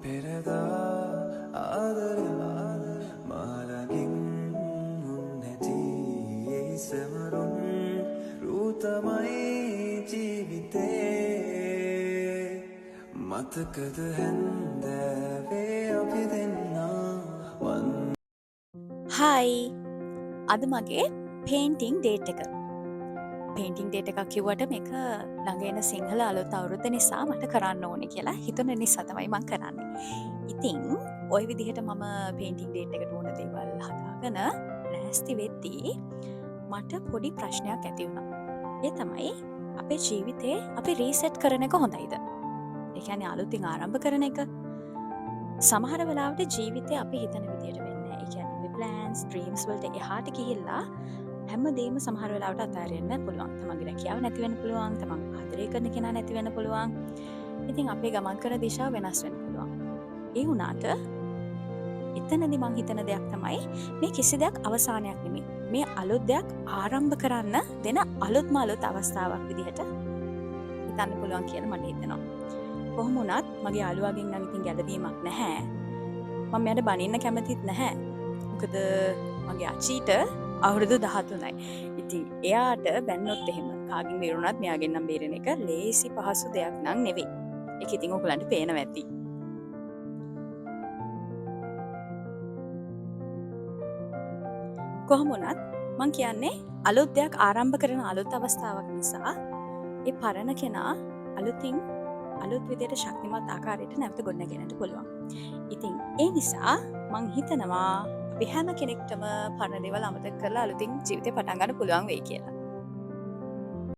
පෙරදා ආදරෙන් මා ළඟින් නැති ඒ සැමරුම් රූ තමයි ජීවිතේ. මතකද හැන්දෑවේ අපි දෙන්නා වන් හයි, අද මගේ පේන්ටිං ඩේට් එක. පේන්ටිං ඩේට් එකක් කිව්වට මේක ළඟ එන සිංහල අලුත් අවුරුද්ද නිසා මට කරන්න ඕනේ කියලා හිතුන නිසා තමයි මං කරන්නේ. ඉතින් ඔය විදිහට මම පේන්ටිං ඩේට් එකට ඕන දේවල් හදාගෙන ලෑස්ති වෙද්දී මට පොඩි ප්‍රශ්නයක් ඇති වුණා. ඒ තමයි අපේ ජීවිතේ අපි රීසෙට් කරන එක හොඳයිද? ඒ කියන්නේ අලුතින් ආරම්භ කරන එක. සමහර වෙලාවට ජීවිතේ අපි හිතන විදියට වෙන්නේ නැහැ. ඒ කියන්නේ අපේ ප්ලෑන්ස්, ඩ්‍රීම්ස් වලට එහාට ගිහිල්ලා හැමදේම සමහර වෙලාවට අතාරින්න පුළුවන්. තමන්ගේ රැකියාව නැති වෙන්න පුළුවන්, තමන් ආදරය කරන කෙනා නැති වෙන්න පුළුවන්. ඉතින් අපේ ගමන් කරන දිශාව වෙනස් වෙන්න පුළුවන්. ඒ වුණාට එතනදි මං හිතන දෙයක් තමයි මේ කිසි දෙයක් අවසානයක් නෙමෙයි. මේ අලුත් දෙයක් ආරම්භ කරන්න දෙන අලුත්ම අලුත් අවස්ථාවක් විදිහට හිතන්න පුළුවන් කියලා මට හිතෙනවා. කොහොම වුණත් මගේ යාළුවාගෙන් නම් ඉතින් ගැලවීමක් නැහැ. මම එයාට බනින්න කැමතිත් නැහැ. මොකද මගේ අචීට අවුරුදු 13යි. ඉතින් එයාට බැන්නොත් එහෙම කාගෙන් බේරුණත් මෙයාගෙන් නම් බේරෙන එක ලේසි පහසු දෙයක් නම් නෙවෙයි. ඒක ඉතින් ඔයගොල්ලන්ට පේනවා ඇති. කොහොම වුණත් මං කියන්නේ අලුත් දෙයක් ආරම්භ කරන අලුත් අවස්ථාවක් නිසා ඒ පරණ කෙනා අලුතින් අලුත් විදියට ශක්තිමත් ආකාරයට නැවත ගොඩනගෙන්නට පුළුවන්. ඉතින් ඒ නිසා මං හිතනවා අපි හැම කෙනෙක්ටම පරණ දේවල් අමතක කරලා අලුතින් ජීවිතේ පටන් ගන්න පුළුවන් වෙයි කියලා.